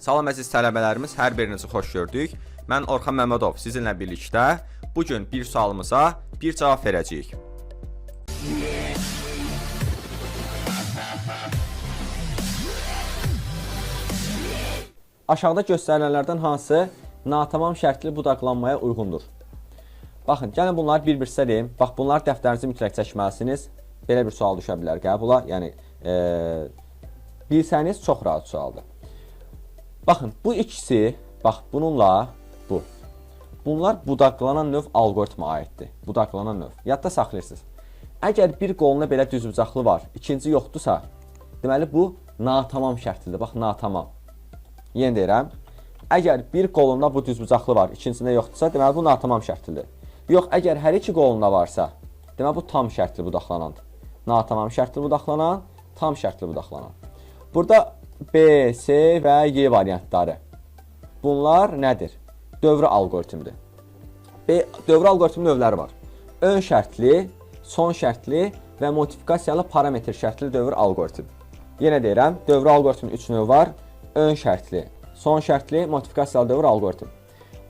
Salam əziz tələbələrimiz, hər birinizi xoş gördük. Mən Orxan Məmmədov sizinlə birlikdə bu gün bir sualımıza bir cavab verəcəyik. Aşağıda göstərilənlərdən hansı natamam şərtli budaqlanmaya uyğundur? Baxın, gəlin bunları bir-bir sizə deyim. Bax, bunları dəftərinizə mütləq çəkməlisiniz. Belə bir sual düşə bilər qəbula. Yəni, bilsəniz çox rahat sualdır. Baxın, bu ikisi, bax bununla bu. Bunlar budaqlanan növ alqoritmə aiddir. Budaqlanan növ. Yadda saxlayırsınız. Əgər bir qoluna belə düzbucaqlı var, ikinci yoxdursa, deməli bu natamam şərtlidir. Bax, natamam. Yenə deyirəm. Əgər bir qolunda bu düzbucaqlı var, ikincisində yoxdursa, deməli bu natamam şərtlidir. Yox, əgər hər iki qolunda varsa, deməli bu tam şərtli budaqlanandır. Natamam şərtli budaqlanan, tam şərtli budaqlanan. Burada B, C və Y variantları. Bunlar nədir? Dövrə alqoritmdir. B, dövrə alqoritminin növləri var. Ön şərtli, son şərtli və modifikasiyalı parametr şərtli dövr alqoritm. Yenə deyirəm, dövrə alqoritminin 3 növü var. Ön şərtli, son şərtli, modifikasiyalı dövr alqoritm.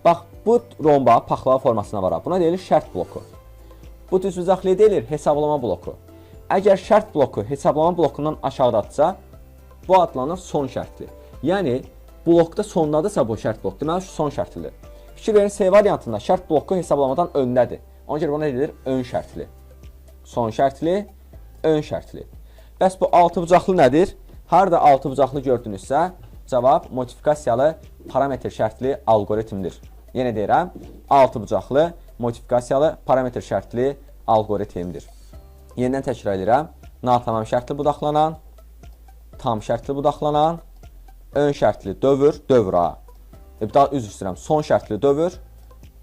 Bax, bu romba paxlava formasına var. Buna deyilir şərt bloku. Bu düzbucaqlıya deyilir hesablama bloku. Əgər şərt bloku hesablama blokundan aşağıdadırsa, bu adlanır son şərtli. Yəni blokda sondadırsa bu şərt blok, deməli şu son şərtlidir. Fikir verin, C variantında şərt bloku hesablamadan öndədir. Ona görə buna deyilir ön şərtli. Son şərtli, ön şərtli. Bəs bu altıbucaqlı nədir? Harda altıbucaqlı gördünüzsə, cavab modifikasiyalı parametr şərtli alqoritmdir. Yenə deyirəm, altıbucaqlı modifikasiyalı parametr şərtli alqoritmdir. Yenidən təkrar edirəm. Natamam şərtli budaqlanan, tam şərtli budaqlanan, ön şərtli dövr, dövr ha. Daha üzr istəyirəm, son şərtli dövr,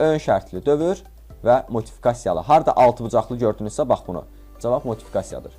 ön şərtli dövr və modifikasiyalı. Harda altıbucaqlı gördünüzsə, bax bunu. Cavab modifikasiyadır.